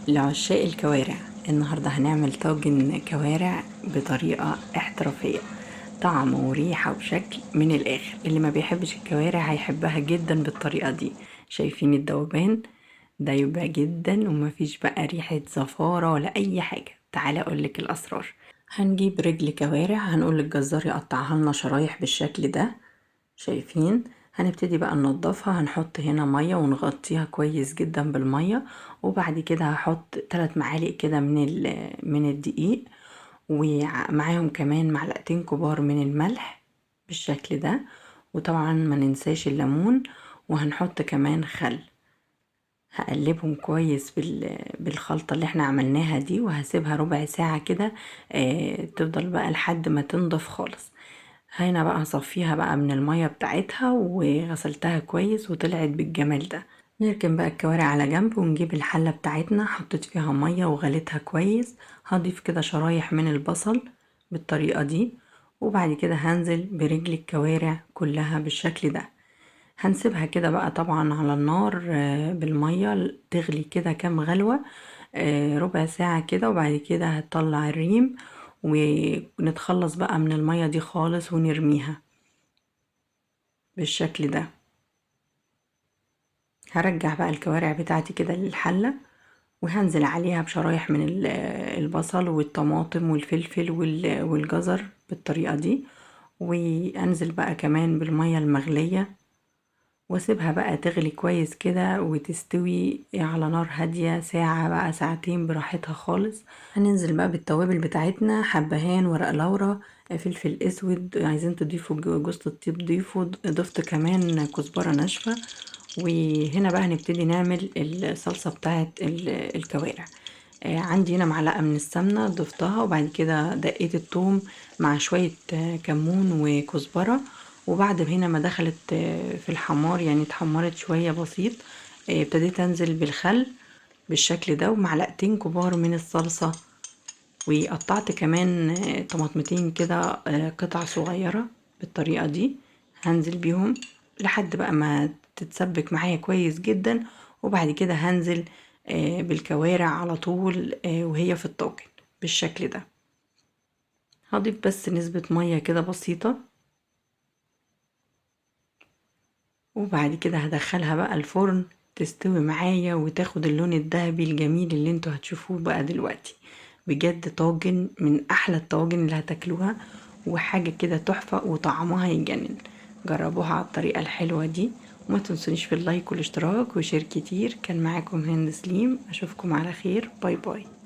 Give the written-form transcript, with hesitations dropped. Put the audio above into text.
لعشاق الكوارع، النهاردة هنعمل طاجن كوارع بطريقة احترافية، طعم وريحة وشكل من الآخر. اللي ما بيحبش الكوارع هيحبها جدا بالطريقة دي. شايفين الذوبان ده يبقى جدا ومفيش بقى ريحة زفارة ولا أي حاجة. تعالى أقولك الأسرار. هنجيب رجل كوارع، هنقول للجزار يقطعها لنا شرايح بالشكل ده، شايفين. هنبتدي بقى ننضفها، هنحط هنا مية ونغطيها كويس جدا بالمية، وبعد كده هحط 3 معالق كده من الدقيق، ومعاهم كمان معلقتين كبار من الملح بالشكل ده، وطبعا ما ننساش الليمون، وهنحط كمان خل. هقلبهم كويس بالخلطة اللي احنا عملناها دي، وهسيبها ربع ساعة كده، تفضل بقى لحد ما تنضف خالص. هنا بقى هصفيها بقى من المية بتاعتها، وغسلتها كويس وطلعت بالجمال ده. نركن بقى الكوارع على جنب، ونجيب الحلة بتاعتنا، حطيت فيها مية وغليتها كويس. هضيف كده شرايح من البصل بالطريقة دي، وبعد كده هنزل برجل الكوارع كلها بالشكل ده. هنسيبها كده بقى طبعا على النار، بالمية تغلي كده كام غلوة، ربع ساعة كده، وبعد كده هتطلع الريم، ونتخلص بقى من المية دي خالص ونرميها بالشكل ده. هرجع بقى الكوارع بتاعتي كده للحلة، وهنزل عليها بشرايح من البصل والطماطم والفلفل والجزر بالطريقة دي، وانزل بقى كمان بالمية المغلية، واسيبها بقى تغلي كويس كده وتستوي على نار هادية ساعة بقى ساعتين براحتها خالص. هننزل بقى بالتوابل بتاعتنا، حبهان، ورق لورا، فلفل اسود، عايزين تضيفوا جوز الطيب ضيفوا، ضفت كمان كزبرة ناشفة. وهنا بقى هنبتدي نعمل الصلصة بتاعت الكوارع. عندي هنا معلقة من السمنة ضفتها، وبعد كده دقيت الثوم مع شوية، كمون وكزبرة، وبعد هنا ما دخلت، في الحمار، يعني اتحمرت شوية بسيط، ابتديت انزل بالخل بالشكل ده، ومعلقتين كبار من الصلصة، وقطعت كمان، طماطمتين كده، قطع صغيرة بالطريقة دي، هنزل بيهم لحد بقى ما تتسبك معايا كويس جدا. وبعد كده هنزل، بالكوارع على طول، وهي في الطاجن بالشكل ده. هضيف بس نسبة مية كده بسيطة، وبعد كده هدخلها بقى الفرن تستوي معايا وتاخد اللون الذهبي الجميل اللي انتوا هتشوفوه بقى دلوقتي. بجد طاجن من احلى الطواجن اللي هتاكلوها، وحاجة كده تحفة وطعمها يجنن. جربوها على الطريقة الحلوة دي، وما تنسونيش في ال like والاشتراك و share كتير. كان معاكم هند سليم، اشوفكم على خير، bye bye.